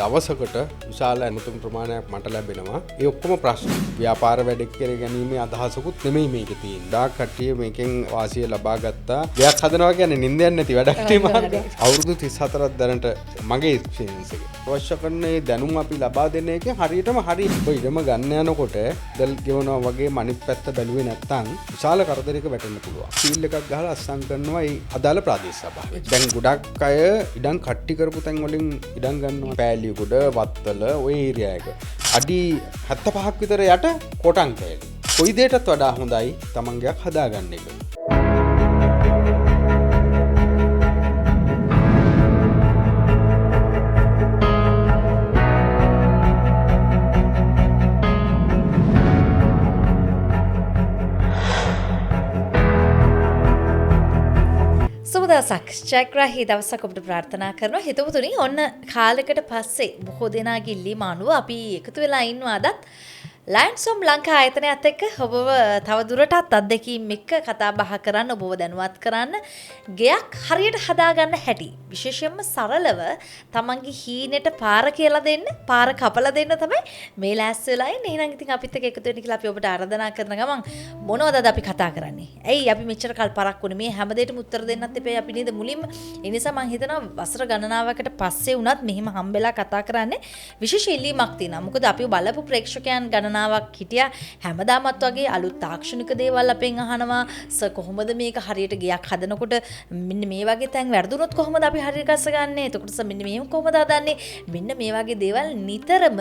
දවසකට විශාල ඇනතුම් ප්‍රමාණයක් මට ලැබෙනවා. ඒ ඔක්කොම ප්‍රශ්න. ව්‍යාපාර වැඩ කර ගැනීමේ අදහසකුත් නෙමෙයි මේකේ තියෙන්නේ. ගොඩාක් කට්ටිය මේකෙන් වාසිය ලබා ගත්තා. ගයක් හදනවා කියන්නේ නිින්ද යන්නේ නැති වැඩක් නේ මාර්ග. අවුරුදු 34ක් දැනට මගේ එක්ස්පීරියන්ස් එක. අවශ්‍ය කරන ඒ දැනුම අපි ලබා දෙන එකේ හරියටම හරි. ඔබ ඉඩම ගන්න යනකොට දැල් ගෙවනවා වගේ අනිත් පැත්ත බැලුවේ නැත්තම් විශාල කරදරයක වැටෙන්න පුළුවන්. සීල් එකක් ගහලා අත්සන් කරනවා ඒ අදාළ ප්‍රාදේශ සභාවේ. දැන් ගොඩක් අය ඉඩම් කට්ටි කරපු තැන් වලින් ඉඩම් ගන්නවා. පෑලියගොඩ, වත්තල ඔය ඒරියා එක. අඩි 75ක් විතර යට කොටන් කෑලි. කොයි දෙයකටත් වඩා හොඳයි තමන් ගයක් හදාගන්න එක. සුබ දවසක්. ජයග්‍රාහී දවසක් ඔබට ප්‍රාර්ථනා කරනවා. හිතවතුනි, ඔන්න කාලයකට පස්සේ බොහෝ දෙනාගේ ඉල්ලීම අනුව අපි එකතු වෙලා ඉන්නවා අදත් ලයන්ස් හෝම් ලංකා ආයතනයත් එක්ක ඔබව තව දුරටත් අත්දැකීම් එක්ක කතා බහ කරන්න, ඔබව දැනුවත් කරන්න, ගෙයක් හරියට හදාගන්න හැටි, විශේෂයෙන්ම සරලව තමන්ගේ හීනෙට පාර කියලා දෙන්න, පාර කපලා දෙන්න තමයි මේ ලෑස්ති වෙලා ඉන්නේ. එහෙනම් ඉතින් අපිත් එක්ක එකතු වෙන්න කියලා අපි ඔබට ආරාධනා කරන ගමන් මොනවද අද අපි කතා කරන්නේ? ඇයි අපි මෙච්චර කල් පරක්කු වුනේ? මේ හැම දෙයකටම උත්තර දෙන්නත් එපා අපි නේද මුලින්ම. ඒ නිසා මං හිතනවා වසර ගණනාවකට පස්සේ වුණත් මෙහෙම හම්බෙලා කතා කරන්නේ විශේෂ ඉල්ලීමක් තියෙනවා. මොකද අපි බලපු ප්‍රේක්ෂකයන් ගණනාවක් හිටියා. හැමදාමත් වගේ අලුත් තාක්ෂණික දේවල් අපෙන් අහනවා. සර් කොහොමද මේක හරියට ගෙයක් හදනකොට මෙන්න මේ වගේ තැන් වැරදුනොත් කොහොමද අපි හරියට ගස්ස ගන්නෙ? එතකොට සර් මෙන්න මෙහෙම කොහොමද හදන්නේ? මෙන්න මේ වගේ දේවල් නිතරම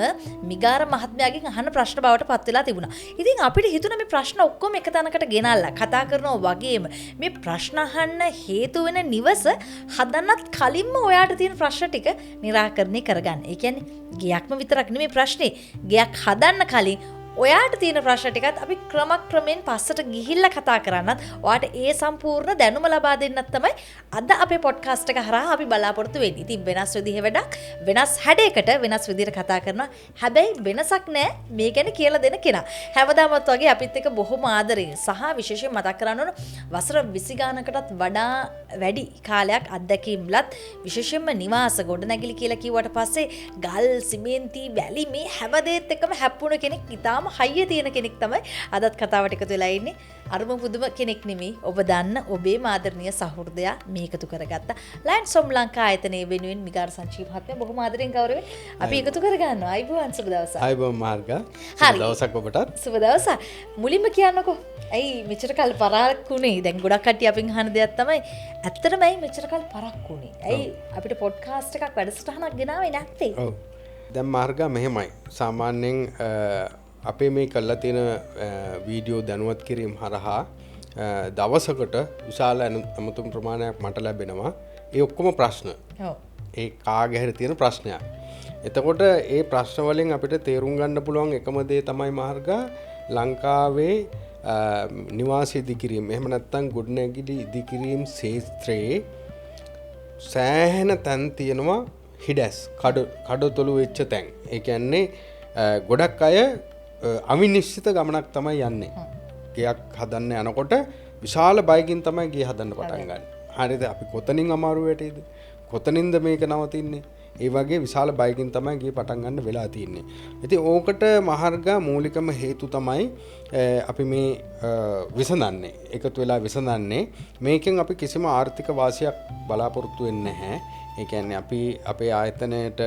මිගාර මහත්මයාගෙන් අහන ප්‍රශ්න බවට පත් වෙලා තිබුණා. ඉතින් අපිට හිතුණා මේ ප්‍රශ්න ඔක්කොම එක තැනකට ගෙනල්ලා කතා කරනවා වගේම මේ ප්‍රශ්න අහන්න හේතු වෙන නිවස හදන්නත් කලින්ම ඔයාට තියෙන ප්‍රශ්න ටික නිරාකරණය කරගන්න. ඒ කියන්නේ ගෙයක්ම විතරක් නෙමෙයි ප්‍රශ්නේ. ගෙයක් හදන්න කලින් ඔයාට තියෙන ප්‍රශ්න ටිකත් අපි ක්‍රමක්‍රමයෙන් පස්සට ගිහිල්ලා කතා කරන්නත්, ඔයාට ඒ සම්පූර්ණ දැනුම ලබා දෙන්නත් තමයි අද අපේ පොඩ්කාස්ට් එක හරහා අපි බලාපොරොත්තු වෙන්නේ. ඉතින් වෙනස් විදිහේ වැඩක්, වෙනස් හැඩයකට වෙනස් විදිහට කතා කරනවා. හැබැයි වෙනසක් නෑ මේ ගැන කියලා දෙන කෙනා. හැමදාමත් වගේ අපිත් එක්ක බොහොම ආදරෙන් සහ විශේෂයෙන් මතක් කරන්න ඕන වසර 20 ගානකටත් වඩා වැඩි කාලයක් අත්දැකීම්ලත් විශේෂයෙන්ම නිවාස ගොඩනැගිලි කියලා කිව්වට පස්සේ ගල්, සිමෙන්ති, වැලි මේ හැම දේත් එක්කම හැප්පුණ කෙනෙක්, ඉතාම හයිය තියෙන කෙනෙක් තමයි අදත් කතාවට එකතු වෙලා ඉන්නේ. අරුම පුදුම කෙනෙක් නෙමෙයි, ඔබ දන්න ඔබේ ආදරණීය සහෘදයා මේ එකතු කරගත්ත ලයන්ස් හෝම් ලංකා ආයතනයේ වෙනුවෙන් මිගාර සංජීව මහත්මයා බොහොම ආදරෙන් ගෞරවයෙන් අපි එකතු කරගන්නවා. ආයුබෝවන්, සුබ දවසක්. ආයුබෝවන් මාර්ගා. සුබ දවසක් ඔබටත්. සුබ දවසක්. මුලින්ම කියන්නකෝ, ඇයි මෙච්චර කල් පරක්කු වුනේ? දැන් ගොඩක් කට්ටිය අපෙන් අහන දෙයක් තමයි ඇත්තටම ඇයි මෙච්චර කල් පරක්කු වුනේ? ඇයි අපිට පොඩ්කාස්ට් එකක් වැඩසටහනක් ගෙනාවේ නැත්තේ? ඔව්. දැන් මාර්ගා මෙහෙමයි. සාමාන්‍යයෙන් අපේ මේ කරලා තියෙන වීඩියෝ දැනුවත් කිරීම හරහා දවසකට විශාල ඇමතුම් ප්‍රමාණයක් මට ලැබෙනවා. ඒ ඔක්කොම ප්‍රශ්න. ඔව්. ඒ කාගේ හරි තියෙන ප්‍රශ්නයක්. එතකොට ඒ ප්‍රශ්න වලින් අපිට තේරුම් ගන්න පුළුවන් එකම දේ තමයි මාර්ගා, ලංකාවේ නිවාස ඉදිකිරීම, එහෙම නැත්නම් ගොඩනැගිලි ඉදිකිරීම ක්ෂේත්‍රයේ සෑහෙන තැන් තියෙනවා හිඩැස්, කඩතොළු වෙච්ච තැන්. ඒ කියන්නේ ගොඩක් අය අවිනිශ්චිත ගමනක් තමයි යන්නේ. ගෙයක් හදන්න යනකොට විශාල බයකින් තමයි ගේ හදන්න පටන් ගන්න. හරිද? අපි කොතනින් අමාරු වැටේද? කොතනින්ද මේක නවතින්නේ? ඒ වගේ විශාල බයකින් තමයි ගේ පටන් ගන්න වෙලා තියෙන්නේ. ඉතින් ඕකට මහර්ගා මූලිකම හේතු තමයි අපි මේ විසඳන්නේ. එකතු වෙලා විසඳන්නේ. මේකෙන් අපි කිසිම ආර්ථික වාසියක් බලාපොරොත්තු වෙන්නේ නැහැ. ඒ කියන්නේ අපි අපේ ආයතනයට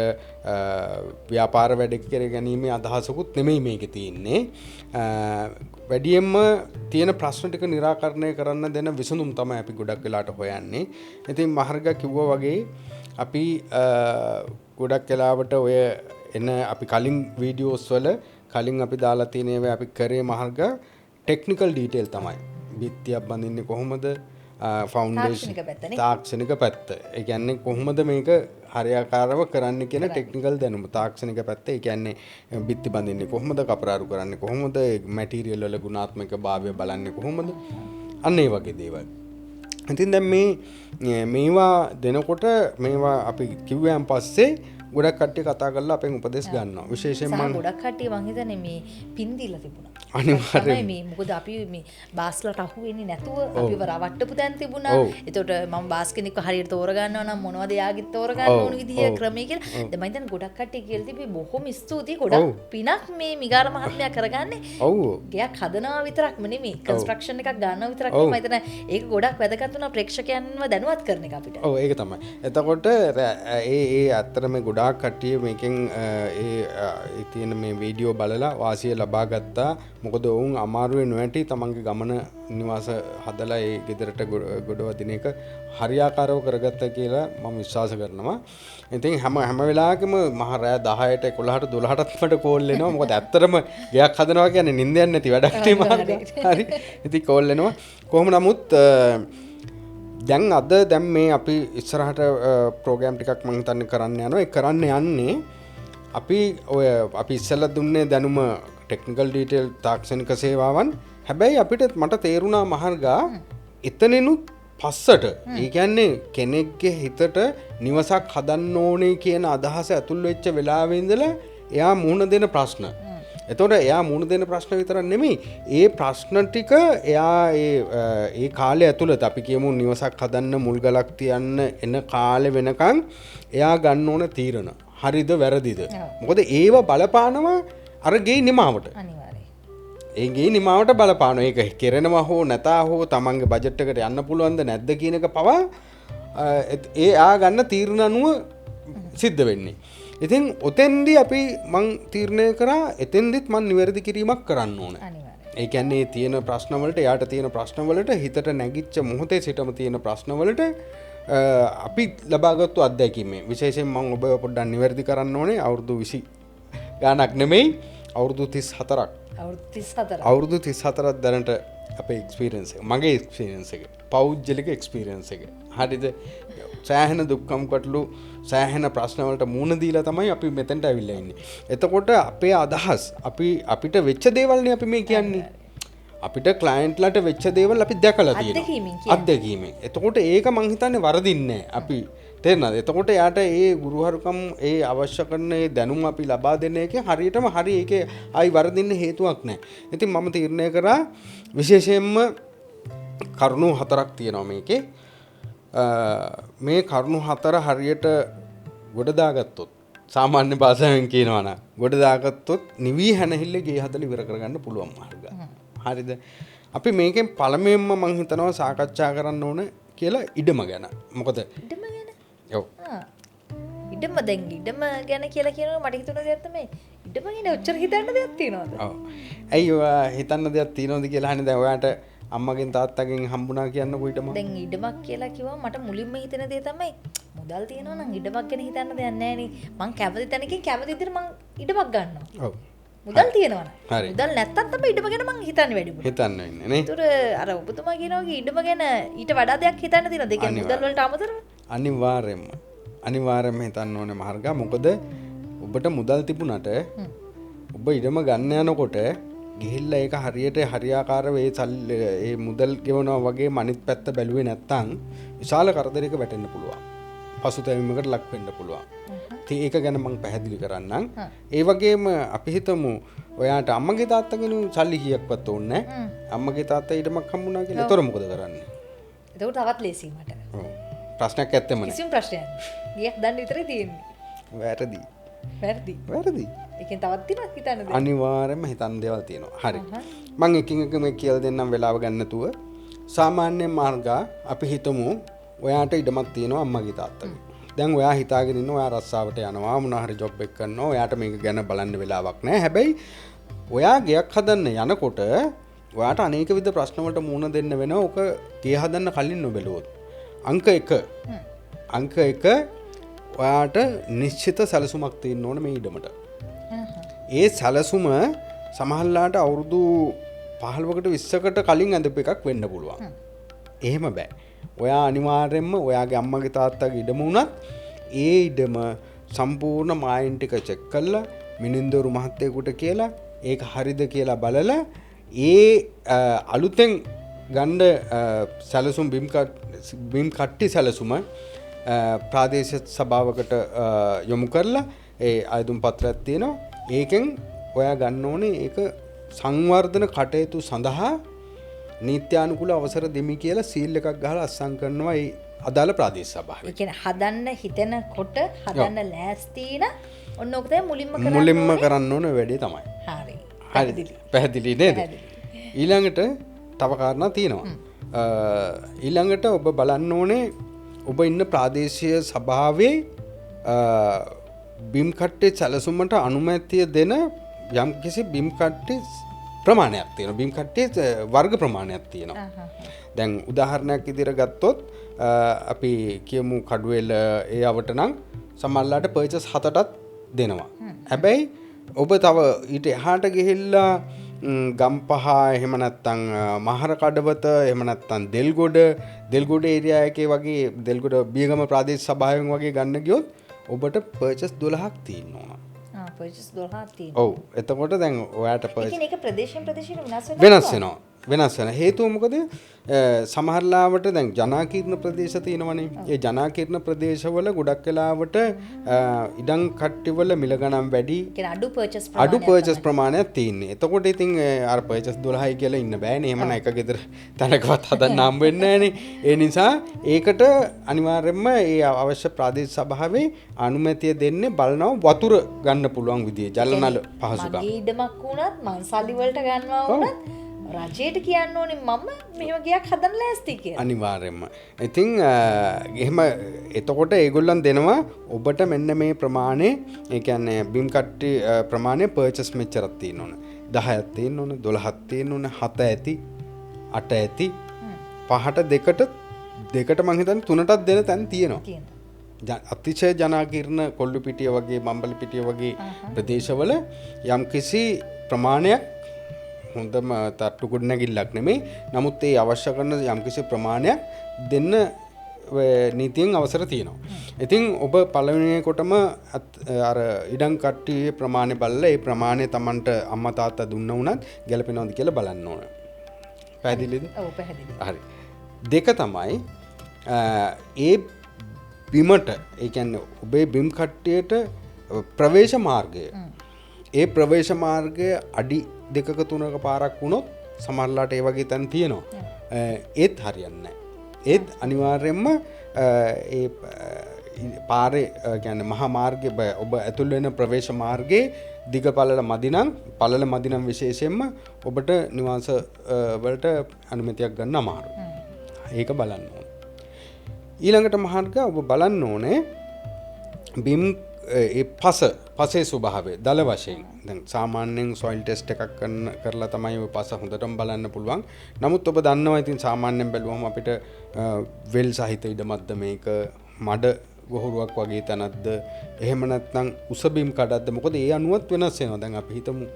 ව්‍යාපාර වැඩ කර ගැනීමේ අදහසකුත් නෙමෙයි මේකේ තියෙන්නේ. වැඩියෙන්ම තියෙන ප්‍රශ්න ටික නිරාකරණය කරන්න දෙන විසඳුම් තමයි අපි ගොඩක් වෙලාට හොයන්නේ. ඉතින් මහර්ගා කිව්වා වගේ අපි ගොඩක් වෙලාවට ඔය එන අපි කලින් වීඩියෝස් වල කලින් අපි දාලා තියෙන ඒවා අපි කරේ මහර්ගා ටෙක්නිකල් ඩීටේල් තමයි. බිත්තියක් බඳින්නේ කොහොමද? ෆවුන්ඩේෂන් තාක්ෂණික පැත්ත. ඒ කියන්නේ කොහොමද මේක හරියාකාරව කරන්න කියන ටෙක්නිකල් දැනුම, තාක්ෂණික පැත්ත. ඒ කියන්නේ බිත්ති බඳින්නේ කොහොමද, කපරාරු කරන්නේ කොහොමද, මැටීරියල් වල ගුණාත්මක භාවය බලන්නේ කොහොමද, අන්න ඒ වගේ දේවල්. ඉතින් දැන් මේ මේවා දෙනකොට මේවා අපි කිව්වයන් පස්සේ ගොඩක් කට්ටිය කතා කරලා අපෙන් උපදෙස් ගන්නවා. විශේෂයෙන්ම මම ගොඩක් කට්ටිය මං හිතන්නේ මේ පින් දීලා තිබුණා. අනිවාර්යයෙන්ම. මේ මොකද අපි මේ බාස්ලට අහු වෙන්නේ නැතුව අපිව රවට්ටපු තැන් තිබුණා. එතකොට මම බාස් කෙනෙක්ව හරියට තෝරගන්නවා නම් මොනවද යාගෙත් තෝරගන්න ඕන විදිය ක්‍රමය කියලා. දැන් මම හිතන්නේ ගොඩක් කට්ටිය කියලා තිබ්බේ බොහොම ස්තුතියි. ගොඩක් පිනක් මේ මිගාර මහත්මයා කරගන්නේ. ඔව්. ගෙයක් හදනවා විතරක්ම නෙමෙයි, කන්ස්ට්‍රක්ෂන් එකක් ගන්නවා විතරක් නෙමෙයි. මම හිතන්නේ ඒක ගොඩක් වැදගත් වුණා ප්‍රේක්ෂකයන්ව දැනුවත් කරන එක අපිට. ඔව් ඒක තමයි. එතකොට ඒ ඒ ඇත්තටම ගොඩාක් කට්ටිය මේකෙන් ඒ තියෙන මේ වීඩියෝ බලලා වාසිය ලබා ගත්තා. මොකද ඔවුන් අමාරුවේ නොඇටි තමන්ගේ ගමන නිවාස හදලා ඒ ගෙදරට ගොඩවදින එක හරියාකාරව කරගත්තා කියලා මම විශ්වාස කරනවා. ඉතින් හැම හැම වෙලාවකම මහ රෑ 10ට 11ට 12ටත් මට කෝල් එනවා. මොකද ඇත්තටම ගෙයක් හදනවා කියන්නේ නිින්ද යන්නේ නැති වැඩක් නේ මහත්තයා. හරි. ඉතින් කෝල් එනවා. කොහොම නමුත් දැන් අද දැන් මේ අපි ඉස්සරහට ප්‍රෝග්‍රෑම් ටිකක් මං හිතන්නේ කරන්න යනවා. ඒ කරන්න යන්නේ අපි ඔය අපි ඉස්සෙල්ලා දුන්නේ දැනුම ටෙක්නිකල් ඩීටේල් තාක්ෂණික සේවාවන්. හැබැයි අපිට මට තේරුණා මහර්ගා එතනිනුත් පස්සට, ඒ කියන්නේ කෙනෙක්ගේ හිතට නිවසක් හදන්න ඕනේ කියන අදහස ඇතුල් වෙච්ච වෙලාවේ ඉඳලා එයා මුහුණ දෙන ප්‍රශ්න. එතකොට එයා මුහුණ දෙන ප්‍රශ්න විතරක් නෙමෙයි, ඒ ප්‍රශ්න ටික එයා ඒ ඒ කාලය ඇතුළත අපි කියමු නිවසක් හදන්න මුල් ගලක් තියන්න එන කාලෙ වෙනකන් එයා ගන්න ඕන තීරණ හරිද වැරදිද? මොකද ඒව බලපානවා අර ගේ නිමාවට. අනිවාර්යයෙන්. ඒ ගේ නිමාවට බලපානවා. ඒක කෙරෙනවා හෝ නැතා හෝ තමන්ගේ බජට් එකට යන්න පුළුවන්ද නැද්ද කියන එක පවා ඒ ආ ගන්න තීරණ අනුව සිද්ධ වෙන්නේ. ඉතින් ඔතෙන්දී අපි මං තීරණය කරා එතෙන්දිත් මං නිවැරදි කිරීමක් කරන්න ඕන. අනිවාර්යයෙන්. ඒ කියන්නේ තියෙන ප්‍රශ්න වලට, එයාට තියෙන ප්‍රශ්න වලට, හිතට නැගිච්ච මොහොතේ සිටම තියෙන ප්‍රශ්න වලට අපි ලබාගත්තු අත්දැකීමෙන් විශේෂයෙන් මං ඔබ පොඩ්ඩක් නිවැරදි කරන්න ඕනේ. අවුරුදු 20 ගාණක් නෙමෙයි, අවුරුදු 34ක්. අවුරුදු 34. අවුරුදු 34ක් දැනට අපේ එක්ස්පීරියන්ස් එක, මගේ එක්ස්පීරියන්ස් එක, පෞද්ගලික එක්ස්පීරියන්ස් එක. හරිද? සෑහෙන දුක්ඛම් කටළු, සෑහෙන ප්‍රශ්න වලට මුහුණ දීලා තමයි අපි මෙතෙන්ට ඇවිල්ලා ඉන්නේ. එතකොට අපේ අදහස්, අපි අපිට වෙච්ච දේවල්නේ අපි මේ කියන්නේ. අපිට ක්ලයන්ට්ලට වෙච්ච දේවල් අපි දැකලා තියෙනවා. අත්දැකීමෙන් කියන්නේ. අත්දැකීමෙන්. එතකොට ඒක මං හිතන්නේ වරදින්නේ නැහැ. අපි තේරෙනවද? එතකොට එයාට ඒ ගුරුහරුකම්, ඒ අවශ්‍ය කරන ඒ දැනුම අපි ලබා දෙන එකේ හරියටම හරි, ඒකේ ආයි වරදින්න හේතුවක් නැහැ. ඉතින් මම තීරණය කරා විශේෂයෙන්ම කරුණු හතරක් තියෙනවා මේකේ. මේ කරුණු හතර හරියට ගොඩ දාගත්තොත්, සාමාන්‍ය භාෂාවෙන් කියනවා නම් ගොඩ දාගත්තොත් නිවි හැනහිල්ල ගේ හදලා ඉවර කරගන්න පුළුවන් මාර්ග. හරිද? අපි මේකෙන් පළමුවෙන්ම මං හිතනවා සාකච්ඡා කරන්න ඕන කියලා ඉඩම ගැන. මොකද ඉඩම ගැන? ඔව්. ඉඩම දැන් ඉඩම ගැන කියලා කියනවා මට හිතුණ දෙයක් තමයි ඉඩම ගැන ඔච්චර හිතන්න දෙයක් තියෙනවද? ඔව්. ඇයි ඔයා හිතන්න දෙයක් තියෙනවද කියලා අහන්නේ? දැන් ඔයාට අම්මගෙන් තාත්තගෙන් හම්බුණා කියන්නකෝ ඉඩම. දැන් ඉඩමක් කියලා කිව්වම මට මුලින්ම හිතෙන දේ තමයි මුදල් තියෙනවා නම් ඉඩමක් ගැන හිතන්න දෙයක් නැහැ නේ. මං කැමති තැනකින් කැමති විදිහට මං ඉඩමක් ගන්නවා. ඔව්. මුදල් තියෙනවා නම්. හරි. මුදල් නැත්තම් තමයි ඉඩම ගැන මං හිතන්නේ වැඩිපුර. හිතන්න වෙන්නේ නේ. ඒතර අර ඔබතුමා කියනවා වගේ ඉඩම ගැන ඊට වඩා දෙයක් හිතන්න තියෙනවද? ඒ කියන්නේ මුදල් වලට අමතරව? අනිවාර්යයෙන්ම. අනිවාර්යයෙන්ම හිතන්න ඕනේ මහර්ගා. මොකද ඔබට මුදල් තිබුණට ඔබ ඉඩම ගන්න යනකොට ගිහිල්ලා ඒක හරියට හරියාකාරව ඒ සල්ලි ඒ මුදල් ගෙවනවා වගේම අනිත් පැත්ත බැලුවේ නැත්තම් විශාල කරදරයක වැටෙන්න පුළුවන්. පසුතැවීමකට ලක් වෙන්න පුළුවන්. ඉතින් ඒක ගැන මං පැහැදිලි කරන්නම්. ඒ වගේම අපි හිතමු ඔයාට අම්මගේ තාත්තගෙන් සල්ලි කීයක්වත් ඕනේ නැහැ. අම්මගේ තාත්තා ඊටමක් හම්බුණා කියලා. ඒතොර මොකද කරන්නේ? එතකොට තවත් ලේසියි මට. ඔව්. ප්‍රශ්නයක් ඇත්තෙම නැහැ. කිසිම ප්‍රශ්නයක් නැහැ. ගියක් දන්න විතරයි තියෙන්නේ. වැරදි. වැරදි. වැරදි. ඒකෙන් තවත් තියෙනවා හිතන්න දෙයක්. අනිවාර්යයෙන්ම හිතන්න දේවල් තියෙනවා. හරි. මං එකින් එක මේ කියලා දෙන්නම් වෙලාව ගන්න නැතුව. සාමාන්‍ය මාර්ගා අපි හිතමු ඔයාට ඉඩමක් තියෙනවා අම්මගේ තාත්තගේ. දැන් ඔයා හිතාගෙන ඉන්න ඔයා රස්සාවට යනවා, මොනවා හරි ජොබ් එකක් කරනවා, ඔයාට මේක ගැන බලන්න වෙලාවක් නැහැ. හැබැයි ඔයා ගෙයක් හදන්න යනකොට ඔයාට අනේක විද ප්‍රශ්න වලට මුහුණ දෙන්න වෙනවා. ඔක ගේ හදන්න කලින් නොබැලුවොත්. අංක 1. අංක 1 ඔයාට නිශ්චිත සැලසුමක් තියෙන්න ඕන මේ ඉඩමට. ඒ සැලසුම සමහරලාට අවුරුදු 15කට 20කට කලින් ඇඳපු එකක් වෙන්න පුළුවන්. එහෙම බෑ. ඔයා අනිවාර්යයෙන්ම ඔයාගේ අම්මගේ තාත්තගේ ඉඩම වුණත් ඒ ඉඩම සම්පූර්ණ මායින් ටික චෙක් කරලා මිනින්දෝරු මහත්තයෙකුට කියලා ඒක හරිද කියලා බලලා ඒ අලුතෙන් ගන්න සැලසුම් බිම් කට්ටි සැලසුම ප්‍රාදේශ සභාවකට යොමු කරලා ඒ අයදුම් පත්‍රයක් තියෙනවා. ඒකෙන් ඔයා ගන්න ඕනේ ඒක සංවර්ධන කටයුතු සඳහා නීත්‍යානුකූල අවසර දෙමි කියලා සීල් එකක් ගහලා අත්සන් කරනවා ඒ අදාළ ප්‍රාදේශ සභාවේ. ඒ කියන්නේ හදන්න හිතෙනකොට හදන්න ලෑස්ති න ඔන්න ඔක තමයි මුලින්ම කරන්න මුලින්ම කරන්න ඕන වැඩේ තමයි. හරි. පැහැදිලි. පැහැදිලි නේද? ඊළඟට තව කාරණා තියෙනවා. ඊළඟට ඔබ බලන්න ඕනේ ඔබ ඉන්න ප්‍රාදේශීය සභාවේ බිම් කට්ටේ සැලසුමට අනුමැතිය දෙන යම්කිසි බිම් කට්ටේ ප්‍රමාණයක් තියෙනවා. බිම් කට්ටේ වර්ග ප්‍රමාණයක් තියෙනවා. දැන් උදාහරණයක් විදිහට ගත්තොත් අපි කියමු කඩුවෙල ඒ අවට නම් සමහරලාට පර්චස් 7ටත් දෙනවා. හැබැයි ඔබ තව ඊට එහාට ගිහිල්ලා ගම්පහ එහෙම නැත්නම් මහර කඩවත එහෙම නැත්නම් දෙල්ගොඩ ඒරියා එකේ වගේ දෙල්ගොඩ බියගම ප්‍රාදේශ සභාවෙන් වගේ ගන්න ගියොත් ඔබට පර්චස් 12ක් තියෙන්න ඕන. ආ පර්චස් 12ක් තියෙනවා. ඔව්. එතකොට දැන් ඔයාට පර්චස් ඒ කියන්නේ ඒක ප්‍රදේශයෙන් ප්‍රදේශයට වෙනස් වෙනවා. වෙනස් වෙනවා. වෙනස් වෙන හේතුව මොකද? සමහර ලාවට දැන් ජනාකීර්ණ ප්‍රදේශ තියෙනවනේ. ඒ ජනාකීර්ණ ප්‍රදේශවල ගොඩක් වෙලාවට ඉඩම් කට්ටිවල මිල ගණන් වැඩි. ඒ කියන්නේ අඩු පර්චස් ප්‍රමාණයක්. අඩු පර්චස් ප්‍රමාණයක් තියෙන්නේ. එතකොට ඉතින් අර පර්චස් 12යි කියලා ඉන්න බෑනේ. එහෙමනම් එක ගෙදර තැනකවත් හදන්න හම්බ වෙන්නේ නෑනේ. ඒ නිසා ඒකට අනිවාර්යයෙන්ම ඒ අවශ්‍ය ප්‍රාදේශ සභාවේ අනුමැතිය දෙන්නේ බලනවා වතුර ගන්න පුළුවන් විදිය, ජල නල පහසුකම්. මගේ ඉඩමක් වුණත් මං සල්ලි වලට ගන්නවා වුණත් රජයට කියන්න ඕනේ මම මෙහෙම ගියක් හදන්න ලෑස්ති කියලා. අනිවාර්යයෙන්ම. ඉතින් එහෙම එතකොට ඒගොල්ලන් දෙනවා ඔබට මෙන්න මේ ප්‍රමාණය, ඒ කියන්නේ බිම් කට්ටි ප්‍රමාණය පර්චස් මෙච්චරක් තියෙන්න ඕන. 10ක් තියෙන්න ඕන, 12ක් තියෙන්න ඕන, 7 ඇති, 8 ඇති, 5ට දෙකට මං හිතන්නේ 3ටත් දෙන තැන් තියෙනවා. අතිශය ජනාකීර්ණ කොල්ලුපිටිය වගේ බම්බලපිටිය වගේ ප්‍රදේශවල යම්කිසි ප්‍රමාණයක් හොඳම තට්ටු ගොඩනැගිල්ලක් නෙමෙයි, නමුත් ඒ අවශ්‍ය කරන යම්කිසි ප්‍රමාණයක් දෙන්න නීතියෙන් අවසර තියෙනවා. ඉතින් ඔබ පළවෙනි කොටම අර ඉඩම් කට්ටියේ ප්‍රමාණය බලලා ඒ ප්‍රමාණය Tamanට අම්මා තාත්තා දුන්න වුණත් ගැලපෙනවද කියලා බලන්න ඕන. පැහැදිලිද? ඔව් පැහැදිලි. හරි. දෙක තමයි ඒ බිමට, ඒ කියන්නේ ඔබේ බිම් කට්ටියට ප්‍රවේශ මාර්ගය. ඒ ප්‍රවේශ මාර්ගය අඩි 2ක 3ක පාරක් වුණොත් සමහරලාට ඒ වගේ තැන් තියෙනවා. ඒත් හරියන්නේ නැහැ. ඒත් අනිවාර්යයෙන්ම ඒ පාරේ කියන්නේ මහා මාර්ගයේ ඔබ ඇතුල් වෙන ප්‍රවේශ මාර්ගයේ දිග පළල මදි නම්, පළල මදි නම් විශේෂයෙන්ම ඔබට නිවාස වලට අනුමැතියක් ගන්න අමාරුයි. ඒක බලන්න ඕනේ. ඊළඟට මාර්ග ඔබ බලන්න ඕනේ බිම් ඒ පසේ ස්වභාවය දල වශයෙන්. දැන් සාමාන්‍යයෙන් සොයිල් ටෙස්ට් එකක් කරලා තමයි ඔය පස හොඳටම බලන්න පුළුවන්. නමුත් ඔබ දන්නවා ඉතින් සාමාන්‍යයෙන් බැලුවම අපිට වෙල් සහිත ඉඩමක්ද මේක, මඩ ගොහරුවක් වගේ තැනක්ද, එහෙම නැත්නම් උස බිම් කඩක්ද, මොකද ඒ අනුවත් වෙනස් වෙනවා. දැන් අපි හිතමු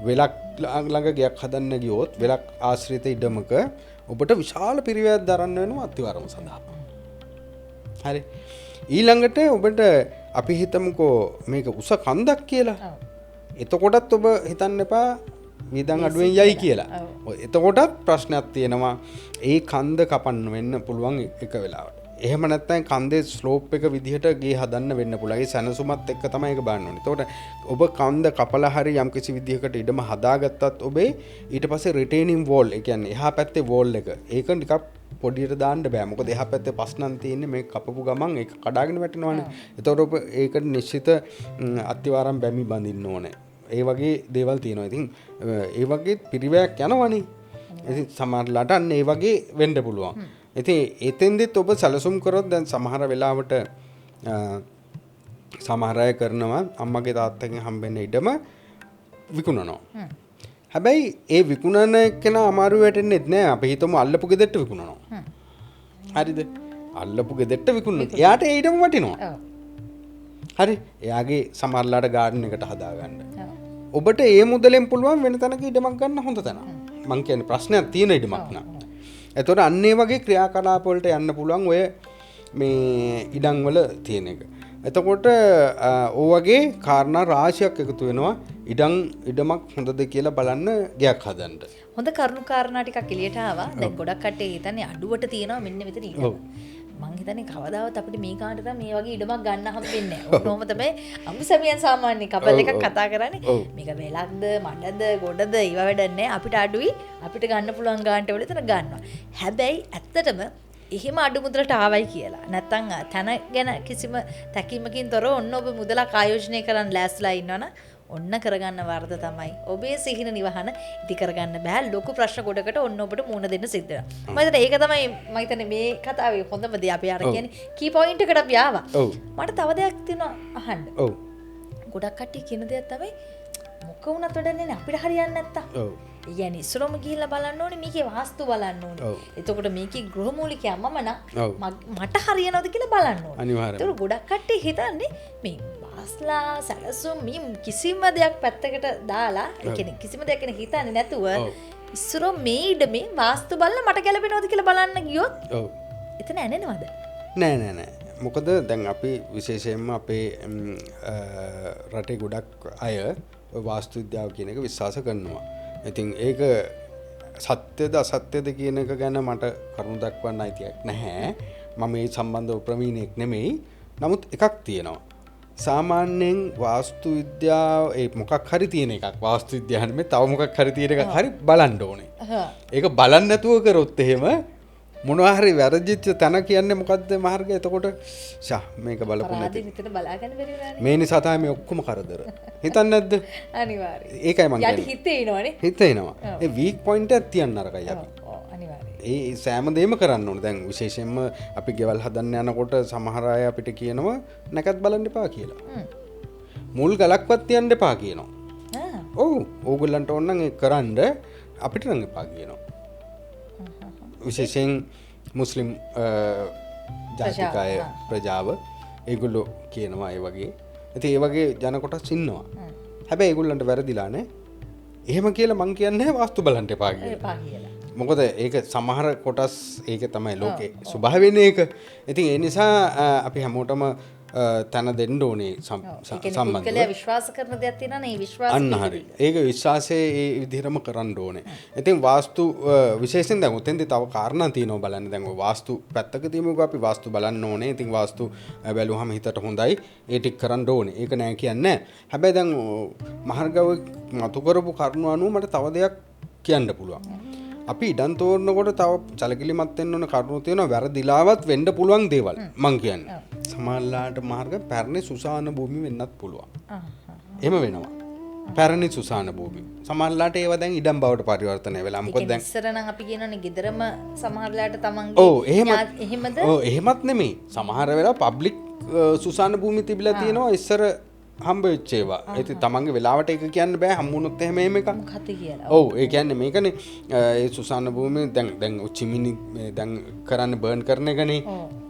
වෙලක් ළඟ ගෙයක් හදන්න ගියොත් වෙලක් ආශ්‍රිත ඉඩමක ඔබට විශාල පිරිවැයක් දරන්න වෙනවා අත්විවරම සඳහා. හරි. ඊළඟට ඔබට අපි හිතමුකෝ මේක උස කන්දක් කියලා. එතකොටත් ඔබ හිතන්න එපා වියදම් අඩුවෙන් යයි කියලා. එතකොටත් ප්‍රශ්නයක් තියෙනවා. ඒ කන්ද කපන්න වෙන්න පුළුවන් එක වෙලාවට. එහෙම නැත්නම් කන්දේ ස්ලෝප් එක විදිහට ගේ හදන්න වෙන්න පුළුවන්. ඒ සැනසුමත් එක්ක තමයි ඒක බලන්න ඕනේ. එතකොට ඔබ කන්ද කපලා හරි යම්කිසි විදිහකට ඉඩම හදාගත්තත් ඔබේ ඊට පස්සේ රිටේනින් වෝල්, ඒ කියන්නේ එහා පැත්තේ වෝල් එක, ඒක ටිකක් පොඩියට දාන්න බෑ. මොකද එහා පැත්තේ පස් නම් තියෙන්නේ, මේක කපපු ගමන් ඒක කඩාගෙන වැටෙනවනේ. එතකොට ඔබ ඒකට නිශ්චිත අත්තිවාරම් බැමි බඳින්න ඕනේ. ඒ වගේ දේවල් තියෙනවා. ඉතින් ඒ වගේ පිරිවැයක් යනවනේ. ඉතින් සමහරලාට අන්න ඒ වගේ වෙන්න පුළුවන්. ඉතින් එතෙන්දෙත් ඔබ සැලසුම් කරොත් දැන් සමහර වෙලාවට සමහර අය කරනවා අම්මගේ තාත්තගෙන් හම්බෙන්න ඉඩම විකුණනවා. හැබැයි ඒ විකුණන කෙනා අමාරු වැටෙන්නෙත් නෑ. අපි හිතමු අල්ලපු ගෙදරට විකුණනවා. හරිද? අල්ලපු ගෙදරට විකුණනොත් එයාට ඒ ඉඩම වටිනවා. හරි. එයාගේ සමහරලාට ගාඩන් එකට හදාගන්න. ඔබට ඒ මුදලෙන් පුළුවන් වෙන තැනක ඉඩමක් ගන්න හොඳ තැනක්. මං කියන්නේ ප්‍රශ්නයක් තියෙන ඉඩමක් නෑ. එතකොට අන්න ඒ වගේ ක්‍රියාකලාප වලට යන්න පුළුවන් ඔය මේ ඉඩම් වල තියෙන එක. එතකොට ඔය වගේ කාරණා රාශියක් එකතු වෙනවා ඉඩමක් හොඳද කියලා බලන්න ගෙයක් හදන්න. හොඳ කරුණු කාරණා ටිකක් එළියට ආවා. දැන් ගොඩක් කට්ටිය හිතන්නේ අඩුවට තියෙනවා මෙන්න මෙතන ඉඩම. මං හිතන්නේ කවදාවත් අපිට මේ කාණ්ඩ තමයි මේ වගේ ඉඩමක් ගන්න හම්බෙන්නේ නැහැ. ඔන්නෝම තමයි අමුසැමියන් සාමාන්‍ය කපල් එකක් කතා කරන්නේ. මේක වෙලක්ද මඩද ගොඩද ඒව වැඩක් නැහැ. අපිට අඩුයි අපිට ගන්න පුළුවන් ගානට වල එතන ගන්නවා. හැබැයි ඇත්තටම එහෙම අඩු මුදලට ආවයි කියලා නැත්තම් තැන ගැන කිසිම තැකීමකින් තොරව ඔන්න ඔබ මුදලක් ආයෝජනය කරන්න ලෑස්තිලා ඉන්නවනම් ඔන්න කරගන්න වරද තමයි. ඔබේ සිහින නිවහන ඉදි කරගන්න බෑ. ලොකු ප්‍රශ්න ගොඩකට ඔන්න ඔබට මුහුණ දෙන්න සිද්ධ වෙනවා. මම හිතන්නේ ඒක තමයි මම හිතන්නේ මේ කතාවේ හොඳම දේ. අපි අර කියන්නේ කී පොයින්ට් එකට අපි ආවා. මට තව දෙයක් තියෙනවා අහන්න. ඔව්. ගොඩක් කට්ටිය කියන දෙයක් තමයි මොක වුණත් වැඩක් නෑනේ අපිට හරියන්නේ නැත්තම්. ඔව්. ඒ කියන්නේ ඉස්සරොම ගිහිල්ලා බලන්න ඕනේ මේකේ වාස්තු බලන්න ඕනේ. එතකොට මේකේ ගෘහමූලිකයා මම නම් මට හරියනවද කියලා බලන්න ඕනේ. අනිවාර්යයෙන්. ඒතකොට ගොඩක් කට්ටිය හිතන්නේ මේ වාස්ලා සැලසුම් මේ කිසිම දෙයක් පැත්තකට දාලා, ඒ කියන්නේ කිසිම දෙයක් ගැන හිතන්නේ නැතුව ඉස්සරොම මේ ඉඩමේ වාස්තු බලලා මට ගැලපෙනවද කියලා බලන්න ගියොත් ඔව් එතන ඇනෙනවද? නෑ නෑ නෑ. මොකද දැන් අපි විශේෂයෙන්ම අපේ රටේ ගොඩක් අය ඔය වාස්තු විද්‍යාව කියන එක විශ්වාස කරනවා. ඉතින් ඒක සත්‍යද අසත්‍යද කියන එක ගැන මට කරුණු දක්වන්න අයිතියක් නැහැ. මම මේ සම්බන්ධව ප්‍රවීණයෙක් නෙමෙයි. නමුත් එකක් තියෙනවා. සාමාන්‍යයෙන් වාස්තු විද්‍යාව ඒ මොකක් හරි තියෙන එකක් වාස්තු විද්‍යාව නෙමෙයි තව මොකක් හරි තියෙන එකක් හරි බලන්න ඕනේ. ඒක බලන්න නැතුව කරොත් එහෙම මොනවා හරි වැරදිච්ච තැන කියන්නේ මොකද්ද මාර්ගය? එතකොට ෂා මේක බලපු නැති. මෙතන බලාගන්න බැරි වුණානේ. මේ නිසා තමයි මේ ඔක්කොම කරදර. හිතන්නේ නැද්ද? අනිවාර්යයෙන්. ඒකයි මං කියන්නේ. යටි හිතේ එනවනේ. හිතේ එනවා. ඒ වීක් පොයින්ට් එකක් තියන්න අරකයි අපි. ඔව් අනිවාර්යයෙන්. ඒ සෑම දෙයක්ම කරන්න ඕනේ. දැන් විශේෂයෙන්ම අපි ගෙවල් හදන්න යනකොට සමහර අය අපිට කියනවා නැකත් බලන්න එපා කියලා. මුල් ගලක්වත් තියන්න එපා කියනවා. ඔව් ඕගොල්ලන්ට ඕන නම් ඒක කරන්න අපිට නම් එපා කියනවා. විශේෂයෙන් මුස්ලිම් ජාතික අය ප්‍රජාව ඒගොල්ලෝ කියනවා ඒ වගේ. ඉතින් ඒ වගේ ජන කොටස් ඉන්නවා. හැබැයි ඒගොල්ලන්ට වැරදිලා නේ. එහෙම කියලා මං කියන්නේ වාස්තු බලන්න එපා කියලා. එපා කියලා. මොකද ඒක සමහර කොටස් ඒක තමයි ලෝකේ ස්වභාවයනේ ඒක. ඉතින් ඒ නිසා අපි හැමෝටම තැන දෙන්න ඕනේ සම්බන්ධව. පුද්ගලයා විශ්වාස කරන දෙයක් තියෙනවා නේ, ඒ විශ්වාසය. අන්න හරි. ඒක විශ්වාසයේ ඒ විදිහටම කරන්න ඕනේ. ඉතින් වාස්තු විශේෂයෙන් දැන් උතෙන්දී තව කාරණා තියෙනවා බලන්න. දැන් ඔය වාස්තු පැත්තක තියමුකෝ අපි වාස්තු බලන්න ඕනේ. ඉතින් වාස්තු බැලුවහම හිතට හොඳයි. ඒ ටික කරන්න ඕනේ. ඒක නෑ කියන්නේ නෑ. හැබැයි දැන් මහර්ගව මතු කරපු කරුණු අනුව මට තව දෙයක් කියන්න පුළුවන්. අපි ඉඩම් තෝරනකොට තව සැලකිලිමත් වෙන්න ඕන කරුණු තියෙනවා. වැරදිලාවත් වෙන්න පුළුවන් දේවල් මං කියන්නේ. සමහරලාට මාර්ග පැරණි සුසාන භූමි වෙන්නත් පුළුවන්. එහෙම වෙනවා. පැරණි සුසාන භූමි. සමහරලාට ඒවා දැන් ඉඩම් බවට පරිවර්තනය වෙලා. මොකද දැන් ඉස්සර නම් අපි කියනවනේ ගෙදරම සමහරලාට තමන්ගේ ඔව් එහෙම එහෙමද? ඔව් එහෙමත් නෙමෙයි. සමහර වෙලාව පබ්ලික් සුසාන භූමි තිබිලා තියෙනවා ඉස්සර හම්බ වෙච්ච ඒවා. ඉතින් තමන්ගේ වෙලාවට ඒක කියන්න බෑ. හම්බුනොත් එහෙම එහෙම එකක්. මොකද්ද කියලා. ඔව් ඒ කියන්නේ මේකනේ ඒ සුසාන භූමිය දැන් දැන් චිමිනි දැන් කරන්නේ බර්න් කරන එකනේ.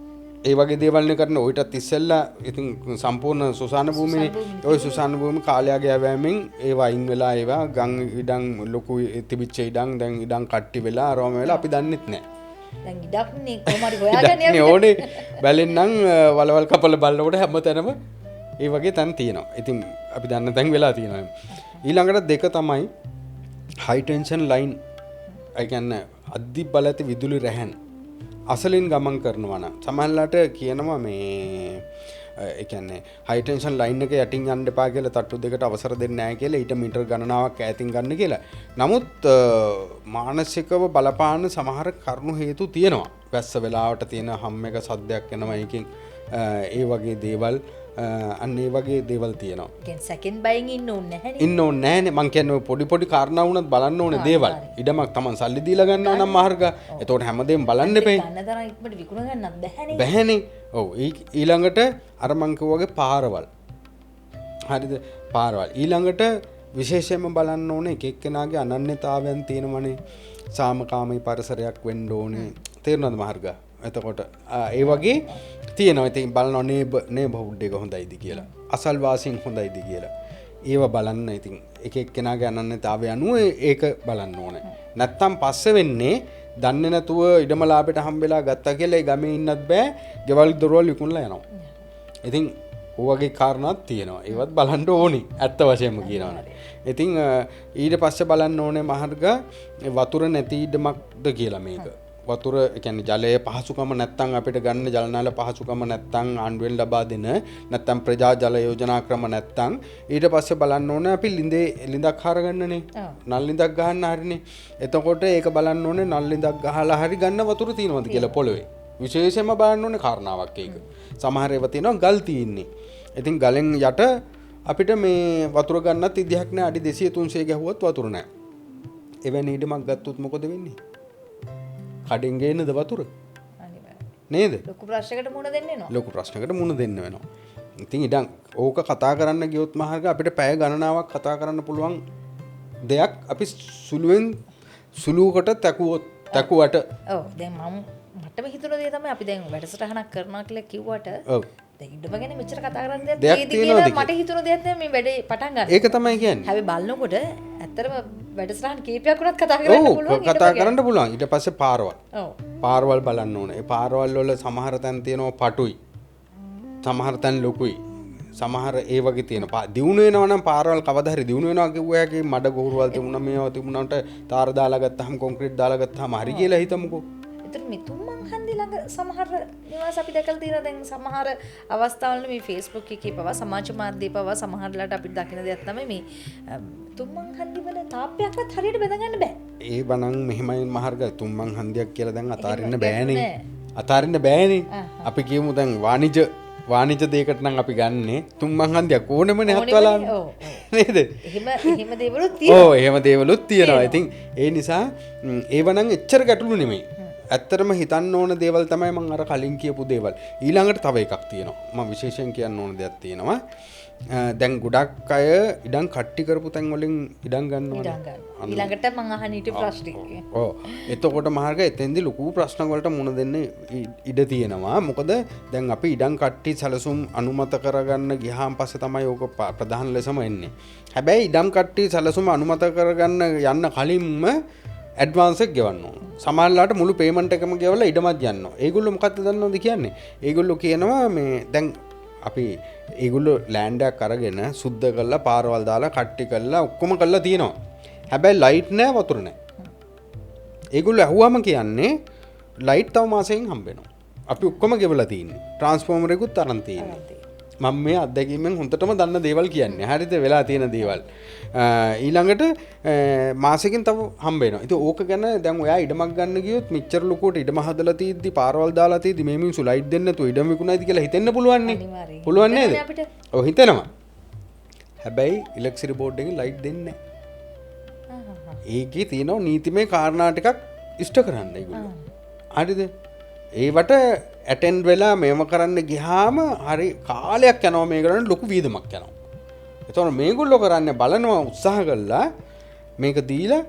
ඒ වගේ දේවල් නේ කරන්නේ. ඔయితත් ඉස්සෙල්ලා ඉතින් සම්පූර්ණ සුසාන භූමියනේ. ඔය සුසාන භූමි කාලයාගේ යවෑමෙන් ඒවා අයින් වෙලා ඒවා ගම් ඉඩම් ලොකු තිබිච්ච ඉඩම් දැන් ඉඩම් කට්ටි වෙලා අරවම වෙලා අපි දන්නෙත් නෑ. දැන් ඉඩක් නේ කොහොම හරි හොයාගන්න යන්නේ ඕනේ. බැලෙන්නම් වලවල් කපල බලනකොට හැම තැනම ඒ වගේ තැන් තියෙනවා. ඉතින් අපි දන්න තැන් වෙලා තියෙනවා. ඊළඟට දෙක තමයි හයි ටෙන්ෂන් ලයින්. ඒ කියන්නේ අධි බල ඇති විදුලි රැහන් අසලින් ගමන් කරනවා නම් සමහරලාට කියනවා මේ ඒ කියන්නේ හයි ටෙන්ෂන් ලයින් එක යටින් යන්න එපා කියලා තට්ටු දෙකට අවසර දෙන්නේ නැහැ කියලා ඊට මීටර් ගණනාවක් ඈතින් ගන්න කියලා. නමුත් මානසිකව බලපාන සමහර කරුණු හේතු තියෙනවා. වැස්ස වෙලාවට තියෙන හම් එක සද්දයක් එනවා ඒකෙන් ඒ වගේ දේවල් අන්න ඒ වගේ දේවල් තියෙනවා. ඒ කියන්නේ සැකෙන් බයෙන් ඉන්න ඕනේ නැහැනේ. ඉන්න ඕනේ නැහැනේ. මං කියන්නේ ඔය පොඩි පොඩි කාරණා වුණත් බලන්න ඕනේ දේවල්. ඉඩමක් Taman සල්ලි දීලා ගන්නවා නම් මාර්ග. එතකොට හැමදේම බලන්න එපේ. ගන්න තරම් ඉක්මනට විකුණ ගන්නත් බැහැනේ. බැහැනේ. ඔව් ඊළඟට අර මං කිව්වා වගේ පාරවල්. හරිද? පාරවල්. ඊළඟට විශේෂයෙන්ම බලන්න ඕනේ එක එක්කෙනාගේ අනන්‍යතාවයන් තියෙනවනේ. සාමකාමී පරිසරයක් වෙන්න ඕනේ. තේරුණාද මාර්ග? එතකොට ඒ වගේ තියෙනවා. ඉතින් බලනවා නේබර්හුඩ් එක හොඳයිද කියලා. අසල්වාසීන් හොඳයිද කියලා. ඒව බලන්න ඉතින් එක එක්කෙනාගේ අනන්‍යතාවය අනුව ඒක බලන්න ඕනේ. නැත්තම් පස්සේ වෙන්නේ දන්නේ නැතුව ඉඩම ලාභයට හම්බෙලා ගත්තා කියලා ඒ ගමේ ඉන්නත් බෑ. ගෙවල් දොරවල් විකුණලා යනවා. ඉතින් ඔය වගේ කාරණාත් තියෙනවා. ඒවත් බලන්න ඕනි. ඇත්ත වශයෙන්ම කියනවනේ. ඉතින් ඊට පස්සේ බලන්න ඕනේ මහර්ග වතුර නැති ඉඩමක්ද කියලා මේක. වතුර ඒ කියන්නේ ජලය පහසුකම නැත්තම් අපිට ගන්න ජල නාල පහසුකම නැත්තම් ආණ්ඩුවෙන් ලබා දෙන නැත්තම් ප්‍රජා ජල යෝජනා ක්‍රම නැත්තම් ඊට පස්සේ බලන්න ඕනේ අපි ලිඳක් හරගන්නනේ. නල් ලිඳක් ගහන්න හරිනේ. එතකොට ඒක බලන්න ඕනේ නල් ලිඳක් ගහලා හරි ගන්න වතුර තියෙනවද කියලා පොළවේ. විශේෂයෙන්ම බලන්න ඕනේ කාරණාවක් ඒක. සමහර ඒවා තියෙනවා ගල් තියෙන්නේ. ඉතින් ගලෙන් යට අපිට මේ වතුර ගන්නත් විදිහක් නෑ. අඩි 200 300 ගැහුවත් වතුර නෑ. එවැනි ඉඩමක් ගත්තොත් මොකද වෙන්නේ? කඩෙන් ගේනද වතුර? නේද? ලොකු ප්‍රශ්නයකට මුහුණ දෙන්න වෙනවා. ලොකු ප්‍රශ්නයකට මුහුණ දෙන්න වෙනවා. ඉතින් ඉඩම් ඕක කතා කරන්න ගියොත් මහර්ග අපිට පැය ගණනාවක් කතා කරන්න පුළුවන් දෙයක් අපි සුළුවෙන් සුළුකට තැකුවට. ඔව් දැන් මම මටම හිතුණ දේ තමයි අපි දැන් වැඩසටහනක් කරනවා කියලා කිව්වට ඔව් දැන් ඉඩම ගැන මෙච්චර කතා කරන්න දෙයක් තියෙද කියලා මට හිතුණ දෙයක් තමයි මේ වැඩේ පටන් ගන්න. ඒක තමයි කියන්නේ. හැබැයි බලනකොට ඇත්තටම වැඩසටහන් කීපයක් වුණත් කතා කරන්න පුළුවන්. කතා කරන්න පුළුවන්. ඊට පස්සේ පාරවල්. ඔව්. පාරවල් බලන්න ඕනේ. ඒ පාරවල් වල සමහර තැන් තියෙනවා පටුයි. සමහර තැන් ලොකුයි. සමහර ඒ වගේ තියෙනවා. දියුණු වෙනවා නම් පාරවල් කවදා හරි දියුණු වෙනවා කිව්ව හැකි මඩ ගොහරුවල් තිබුණා මේවා තිබුණාට තාර දාලා ගත්තාම කොන්ක්‍රීට් දාලා ගත්තාම හරි කියලා හිතමුකෝ. ඒතර මේ තුම්මන් හන්දි ළඟ සමහර නිවාස අපි දැකලා තියෙනවා. දැන් සමහර අවස්ථාවල මේ Facebook එකේ පවා සමාජ මාධ්‍ය පවා සමහරලාට අපිට දකින දෙයක් තමයි මේ තුම්මන් හන්දි වල තාප්පයක්වත් හරියට බැඳ ගන්න බෑ. ඒ බණන් මෙහෙමයි මහර්ග තුම්මන් හන්දියක් කියලා දැන් අතාරින්න බෑනේ. අතාරින්න බෑනේ. අපි කියමු දැන් වාණිජ දෙයකට නම් අපි ගන්නෙ තුම්මන් හන්දියක් ඕනෙමනේ හත්වලා නේද? එහෙම එහෙම දේවලුත් තියෙනවා. ඔව් එහෙම දේවලුත් තියෙනවා. ඉතින් ඒ නිසා ඒව නම් එච්චර ගැටලු නෙමෙයි. ඇත්තටම හිතන්න ඕන දේවල් තමයි මම අර කලින් කියපු දේවල්. ඊළඟට තව එකක් තියෙනවා. මම විශේෂයෙන් කියන්න ඕන දෙයක් තියෙනවා. දැන් ගොඩක් අය ඉඩම් කට්ටි කරපු තැන් වලින් ඉඩම් ගන්නවා. ඊළඟට මං අහන ඊට ප්‍රශ්නේ. ඔව්. එතකොට මහර්ග එතෙන්දි ලොකු ප්‍රශ්න වලට මුහුණ දෙන්න ඉඩ තියෙනවා. මොකද දැන් අපි ඉඩම් කට්ටි සැලසුම් අනුමත කරගන්න ගියාන් පස්සේ තමයි ඕක ප්‍රධාන ලෙසම එන්නේ. හැබැයි ඉඩම් කට්ටි සැලසුම අනුමත කරගන්න යන්න කලින්ම ඇඩ්වාන්ස් එක ගෙවන්න ඕන. සමහරලාට මුළු පේමන්ට් එකම ගෙවලා ඉඩමත් යන්න ඕන. ඒගොල්ලෝ මොකද්ද දන්නවද කියන්නේ? ඒගොල්ලෝ කියනවා මේ දැන් අපි ඒගොල්ලෝ ලෑන්ඩ් එකක් අරගෙන සුද්ධ කරලා පාරවල් දාලා කට්ටි කරලා ඔක්කොම කරලා තියෙනවා. හැබැයි ලයිට් නෑ වතුර නෑ. ඒගොල්ලෝ ඇහුවම කියන්නේ ලයිට් තව මාසෙකින් හම්බ වෙනවා. අපි ඔක්කොම ගෙවලා තියෙන්නේ. ට්‍රාන්ස්ෆෝමර් එකකුත් අරන් තියෙන්නේ. මම මේ අත්දැකීමෙන් හොඳටම දන්න දේවල් කියන්නේ. හරිද? වෙලා තියෙන දේවල්. ඊළඟට මාසෙකින් තව හම්බ වෙනවා. ඉතින් ඕක ගැන දැන් ඔයා ඉඩමක් ගන්න ගියොත් මෙච්චර ලොකුවට ඉඩම හදලා තියෙද්දි පාරවල් දාලා තියෙද්දි මේ මිනිස්සු ලයිට් දෙන්න නැතුව ඉඩම විකුණයිද කියලා හිතෙන්න පුළුවන් නේ. පුළුවන් නේද? ඔව් හිතෙනවා. හැබැයි ඉලෙක්ට්‍රිසිටි බෝඩ් එකෙන් ලයිට් දෙන්නේ නැහැ. ඒකේ තියෙනවා නීතිමය කාරණා ටිකක් ඉෂ්ට කරන්න ඒගොල්ලෝ. හරිද? ඒවට ඇටෙන්ඩ් වෙලා මේව කරන්න ගියාම හරි කාලයක් යනවා. මේ කරන්න ලොකු වියදමක් යනවා. එතකොට මේගොල්ලෝ කරන්නේ බලනවා උත්සාහ කළා මේක දීලා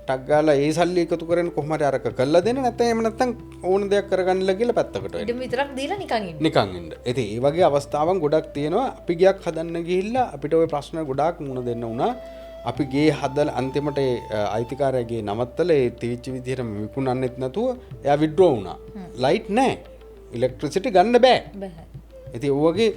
ටක් ගාලා ඒ සල්ලි එකතු කරගෙන කොහොම හරි අරක කරලා දෙන්න, නැත්නම් එහෙම නැත්නම් ඕන දෙයක් කරගන්නලා කියලා පැත්තකට වෙන්න. ඉඩම විතරක් දීලා නිකන් ඉන්න. නිකන් ඉන්න. ඉතින් ඒ වගේ අවස්ථාවන් ගොඩක් තියෙනවා. අපි ගයක් හදන්න ගිහිල්ලා අපිට ওই ප්‍රශ්න ගොඩාක් මුහුණ දෙන්න වුණා. අපි ගේ හදලා අන්තිමට ඒ අයිතිකාරයා ගේ නවත්තලා ඒ තිවිච්ච විදිහටම විකුණන්නෙත් නැතුව එයා විත්ඩ්‍රෝ වුණා. ලයිට් නැහැ. ඉලෙක්ට්‍රිසිටි ගන්න බෑ. ඉතින් ඔය වගේ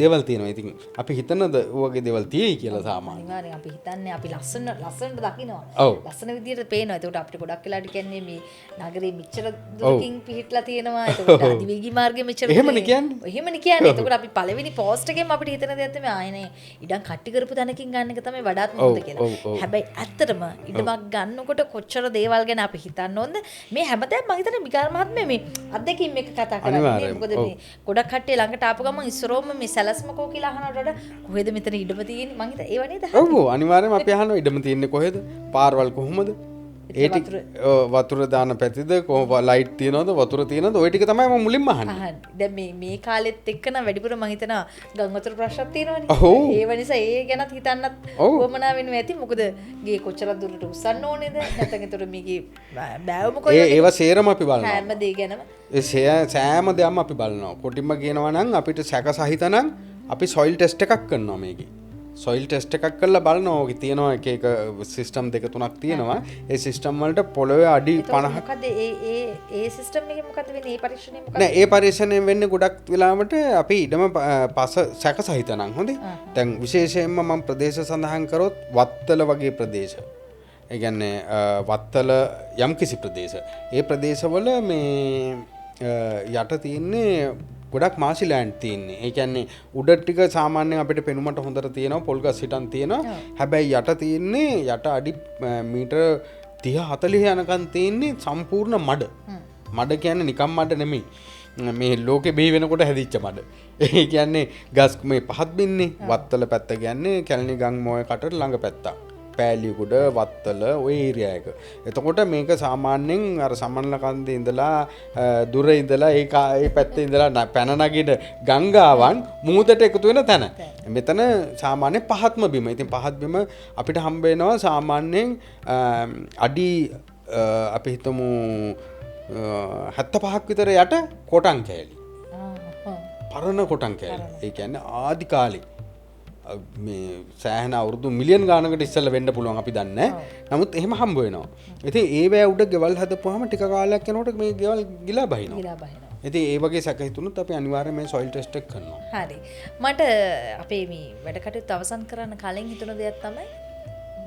දේවල් තියෙනවා. ඉතින් අපි හිතනද ඔය වගේ දේවල් තියෙයි කියලා සාමාන්‍යයෙන්. අනිවාර්යෙන් අපි හිතන්නේ අපි ලස්සන ලස්සනට දකිනවා. ලස්සන විදියට පේනවා. ඒකට අපිට ගොඩක් වෙලාවට කියන්නේ මේ නගරේ මෙච්චර දුරකින් පිහිටලා තියෙනවා. ඒකට අධිවේගී මාර්ගෙ මෙච්චර එහෙමනේ කියන්නේ. එහෙමනේ කියන්නේ. ඒකට අපි පළවෙනි පෝස්ට් එකෙන් අපිට හිතන දෙයක් තමයි ආයේ නේ ඉඩම් කට්ටි කරපු තැනකින් ගන්න එක තමයි වඩාත්ම හොඳ කියලා. හැබැයි ඇත්තටම ඉඩමක් ගන්නකොට කොච්චර දේවල් ගැන අපි හිතන්න ඕනද? මේ හැමදේම මම හිතන්නේ මිකාර මහත්මයා මේ අත්දැකීම් එක කතා කරන්නේ. මොකද මේ ගොඩක් කට්ටිය ළඟට ආපු ගමන් ඉස්සරෝම මේ සැලැස්ම කෝ කියලා අහනවට වඩා කොහෙද මෙතන ඉඩම තියෙන්නේ මං හිතා ඒව නේද? ඔව් අනිවාර්යයෙන්ම අපි අහනවා ඉඩම තියෙන්නේ කොහෙද? පාරවල් කොහොමද? ඒ ටික වතුර දාන පැතිද? කොහොම ලයිට් තියනවද? වතුර තියනවද? ඔය ටික තමයි මම මුලින්ම අහන්නේ. අහන්නේ. දැන් මේ මේ කාලෙත් එක්ක නම් වැඩිපුර මං හිතනවා ගම් වතුර ප්‍රශ්නක් තියෙනවනේ. ඒව නිසා ඒ ගැනත් හිතන්නත් වමනා වෙනවා ඇති. මොකද ගේ කොච්චර දුරට උස්සන්න ඕනේද? නැත්නම් ඒතර මේකේ බෑවම කොයි වගේ? ඒවා සේරම අපි බලනවා. හැම දේ ගැනම ඒ සෑම දෙයක්ම අපි බලනවා. කොටින්ම කියනවා නම් අපිට සැක සහිත නම් අපි සොයිල් ටෙස්ට් එකක් කරනවා මේකේ. සොයිල් ටෙස්ට් එකක් කරලා බලනවා. ඕකේ තියෙනවා එක එක සිස්ටම් දෙක තුනක් තියෙනවා. ඒ සිස්ටම් වලට පොළොවේ අඩි 50 මොකද්ද ඒ ඒ ඒ සිස්ටම් එකේ මොකද්ද වෙන්නේ? ඒ පරීක්ෂණය මොකද්ද? නෑ ඒ පරීක්ෂණයෙන් වෙන්නේ ගොඩක් වෙලාවට අපි ඉඩම පස සැක සහිත නම් හොඳේ. දැන් විශේෂයෙන්ම මම ප්‍රදේශ සඳහන් කරොත් වත්තල වගේ ප්‍රදේශ. ඒ කියන්නේ වත්තල යම්කිසි ප්‍රදේශ. ඒ ප්‍රදේශවල මේ යට තියෙන්නේ ගොඩක් මාසි ලෑන්ඩ් තියෙන්නේ. ඒ කියන්නේ උඩ ටික සාමාන්‍යයෙන් අපිට පෙනුමට හොඳට තියෙනවා, පොල් ගස් හිටන් තියෙනවා. හැබැයි යට තියෙන්නේ යට අඩි මීටර 30 40 යනකන් තියෙන්නේ සම්පූර්ණ මඩ. මඩ කියන්නේ නිකම් මඩ නෙමෙයි. මේ ලෝකෙ බිහි වෙනකොට හැදිච්ච මඩ. ඒ කියන්නේ ගස් මේ පහත් බින්නේ. වත්තල පැත්ත කියන්නේ කැලණි ගම් මොය කටට ළඟ පැත්තක්. පෑලියගොඩ වත්තල ඔය ඒරියා එක. එතකොට මේක සාමාන්‍යයෙන් අර සමනල කන්දේ ඉඳලා දුර ඉඳලා ඒ ඒ පැත්තේ ඉඳලා පැන නගින ගංගාවන් මුහුදට එකතු වෙන තැන. මෙතන සාමාන්‍ය පහත්ම බිම. ඉතින් පහත් බිම අපිට හම්බ වෙනවා සාමාන්‍යයෙන් අඩි අපි හිතමු 75ක් විතර යට කොටන් කෑලි. පරණ කොටන් කෑලි. ඒ කියන්නේ ආදි කාලේ මේ සෑහෙන අවුරුදු මිලියන් ගානකට ඉස්සෙල්ලා වෙන්න පුළුවන් අපි දන්නේ නැහැ. නමුත් එහෙම හම්බ වෙනවා. ඉතින් ඒ වේ උඩ ගෙවල් හදපුවාම ටික කාලයක් යනකොට මේ ගෙවල් ගිලා බහිනවා. ඉතින් ඒ වගේ සැක හිතුනොත් අපි අනිවාර්යයෙන් මේ සොයිල් ටෙස්ට් එක කරනවා. හරි. මට අපේ මේ වැඩ කටයුතු අවසන් කරන්න කලින් හිතුණ දෙයක් තමයි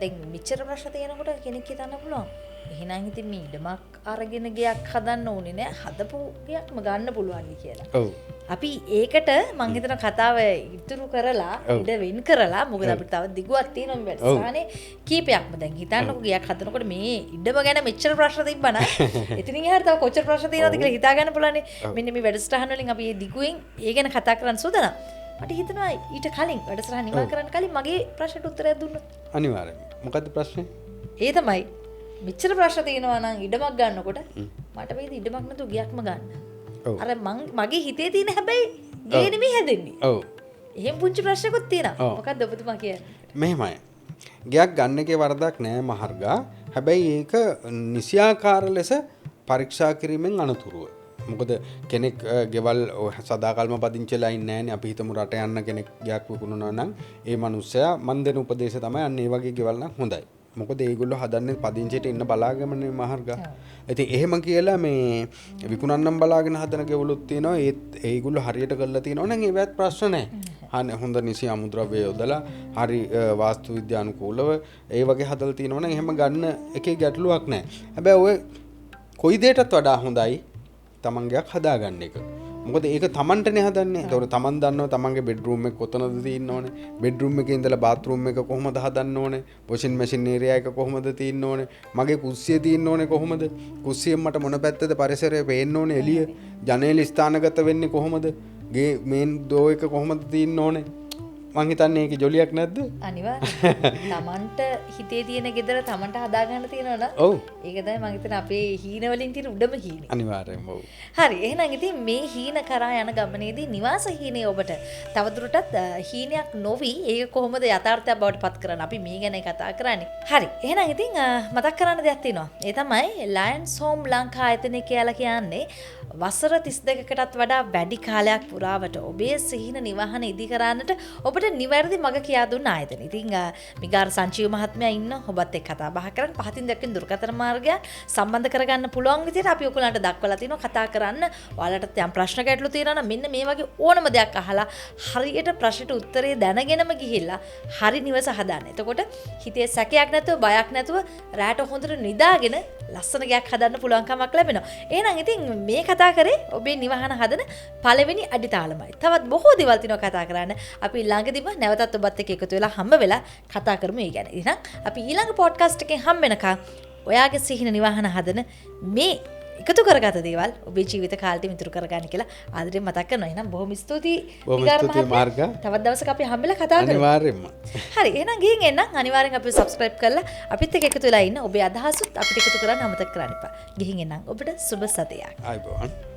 දැන් මෙච්චර ප්‍රශ්න තියෙනකොට කෙනෙක් හිතන්න පුළුවන් එහෙනම් ඉතින් මේ ඉඩමක් අරගෙන ගෙයක් හදන්න ඕනේ නෑ, හදපු ගෙයක්ම ගන්න පුළුවන් කියලා. ඔව්. අපි ඒකට මං හිතන කතාව ඉතුරු කරලා ඉඩ වෙන් කරලා, මොකද අපිට තව දිගුවක් තියෙනවා මේ වැඩසටහනේ කීපයක්ම. දැන් හිතන්නකෝ ගෙයක් හදනකොට මේ ඉඩම ගැන මෙච්චර ප්‍රශ්න තිබ්බා නම් එතනින් එහාට තව කොච්චර ප්‍රශ්න තියෙනවද කියලා හිතා ගන්න පුළුවන්නේ. මෙන්න මේ වැඩසටහන වලින් අපි මේ දිගුවෙන් ඒ ගැන කතා කරන්න සූදානම්. මට හිතෙනවා ඊට කලින් වැඩසටහන නිමා කරන්න කලින් මගේ ප්‍රශ්නට උත්තරයක් දුන්නොත්. අනිවාර්යයෙන්ම. මොකද්ද ප්‍රශ්නේ? ඒ තමයි මෙච්චර ප්‍රශ්න තියෙනවා නම් ඉඩමක් ගන්නකොට මට වේද ඉඩමක් නැතුව ගෙයක්ම ගන්න. අර මං මගේ හිතේ තියෙන හැබැයි ගේ නෙමෙයි හැදෙන්නේ. ඔව්. එහෙම පුංචි ප්‍රශ්නකුත් තියෙනවා. මොකද්ද ඔබතුමා කියන්නේ? මෙහෙමයි. ගෙයක් ගන්න එකේ වරදක් නෑ මහර්ගා. හැබැයි ඒක නිසියාකාර ලෙස පරීක්ෂා කිරීමෙන් අනතුරුව. මොකද කෙනෙක් ගෙවල් සදාකල්ම පදිංචිලා ඉන්නේ නෑනේ. අපි හිතමු රට යන්න කෙනෙක් ගෙයක් විකුණනවා නම් ඒ මනුස්සයා මන් දෙන උපදේශය තමයි අන්න ඒ වගේ ගෙවල් නම් හොඳයි. මොකද ඒගොල්ලෝ හදන්නේ පදිංචියට ඉන්න බලාගෙනනේ මහර්ගා. ඉතින් එහෙම කියලා මේ විකුණන්නම් බලාගෙන හදන ගෙවලුත් තියෙනවා. ඒත් ඒගොල්ලෝ හරියට කරලා තියෙනවා නම් ඒවත් ප්‍රශ්න නෑ. හොඳ නිසි අමුද්‍රව්‍ය යොදලා හරි වාස්තු විද්‍යානුකූලව ඒ වගේ හදලා තියෙනවා නම් එහෙම ගන්න එකේ ගැටලුවක් නෑ. හැබැයි ඔය කොයි දෙයකටත් වඩා හොඳයි තමන් ගෙයක් හදාගන්න එක. මොකද ඒක තමන්ටනේ හදන්නේ. ඒතකොට තමන් දන්නවා තමන්ගේ බෙඩ්රූම් එක කොතනද තියෙන්න ඕනේ, බෙඩ්රූම් එකේ ඉඳලා බාත්රූම් එක කොහොමද හදන්න ඕනේ, වොෂින් මැෂින් ඒරියා එක කොහොමද තියෙන්න ඕනේ, මගේ කුස්සිය තියෙන්න ඕනේ කොහොමද, කුස්සියෙන් මට මොන පැත්තද පරිසරය පේන්න ඕනේ, එළිය ජනේල ස්ථානගත වෙන්නේ කොහොමද, ගේ මේන් ඩෝ එක කොහොමද තියෙන්න ඕනේ. මං හිතන්නේ ඒකේ ජොලියක් නැද්ද? අනිවාර්යයෙන්. තමන්ට හිතේ තියෙන ගෙදර තමන්ට හදාගන්න තියෙනවා නම් ඔව්. ඒක තමයි මං හිතන්නේ අපේ හීන වලින් තියෙන උඩම හීනේ. අනිවාර්යයෙන්ම ඔව්. හරි. එහෙනම් ඉතින් මේ හීන කරා යන ගමනේදී නිවාස හීනේ ඔබට තවදුරටත් හීනයක් නොවි ඒක කොහොමද යථාර්ථයක් බවට පත් කරන්න අපි මේ ගැන කතා කරන්නේ. හරි. එහෙනම් ඉතින් මතක් කරන්න දෙයක් තියෙනවා. ඒ තමයි ලයන්ස් හෝම් ලංකා ආයතනය කියලා කියන්නේ වසර 32කටත් වඩා වැඩි කාලයක් පුරාවට ඔබේ සිහින නිවහන ඉදි කරන්නට ඔබට නිවැරදි මඟ කියා දුන්න ආයතනය. ඉතින් මිගාර සංජීව මහත්මයා ඉන්න ඔබත් එක්ක කතා බහ කරන්න පහතින් දක්වන දුරකථන මාර්ගයන් සම්බන්ධ කරගන්න පුළුවන් විදිහට අපි ඔයගොල්ලන්ට දක්වලා තිනවා. කතා කරන්න ඔයාලටත් යම් ප්‍රශ්න ගැටලු තියෙනවා නම් මෙන්න මේ වගේ ඕනම දෙයක් අහලා හරියට ප්‍රශ්නට උත්තරේ දැනගෙනම ගිහිල්ලා හරි නිවස හදන්න. එතකොට හිතේ සැකයක් නැතුව බයක් නැතුව රැට හොඳට නිදාගෙන ලස්සන ගෙයක් හදන්න පුළුවන්කමක් ලැබෙනවා. එහෙනම් ඉතින් මේ කතා කරේ ඔබේ නිවහන හදන පළවෙනි අඩිතාලමයි. තවත් බොහෝ දේවල් තියෙනවා කතා කරන්න. අපි ළඟදිම නැවතත් ඔබත් එක්ක එකතු වෙලා හම්බ වෙලා කතා කරමු ඒ ගැන. එහෙනම් අපි ඊළඟ පොඩ්කාස්ට් එකෙන් හම්බ වෙනකන් ඔයාගේ සිහින නිවහන හදන මේ එකතු කරගත දේවල් ඔබේ ජීවිත කාලෙට ඉතුරු කරගන්න කියලා ආදරෙන් මතක් කරනවා. එහෙනම් බොහොම ස්තුතියි. බොහොම ස්තුතියි මාර්ගා. තවත් දවසක අපි හම්බෙලා කතා කරමු. අනිවාර්යෙන්ම. හරි. එහෙනම් ගිහින් එන්නම්. අනිවාර්යෙන් අපිව සබ්ස්ක්‍රයිබ් කරලා අපිත් එක්ක එකතු වෙලා ඉන්න. ඔබේ අදහසුත් අපිට එකතු කරන්න අමතක කරන්න එපා. ගිහින් එන්නම්. ඔබට සුබ සතියක්. ආයුබෝවන්.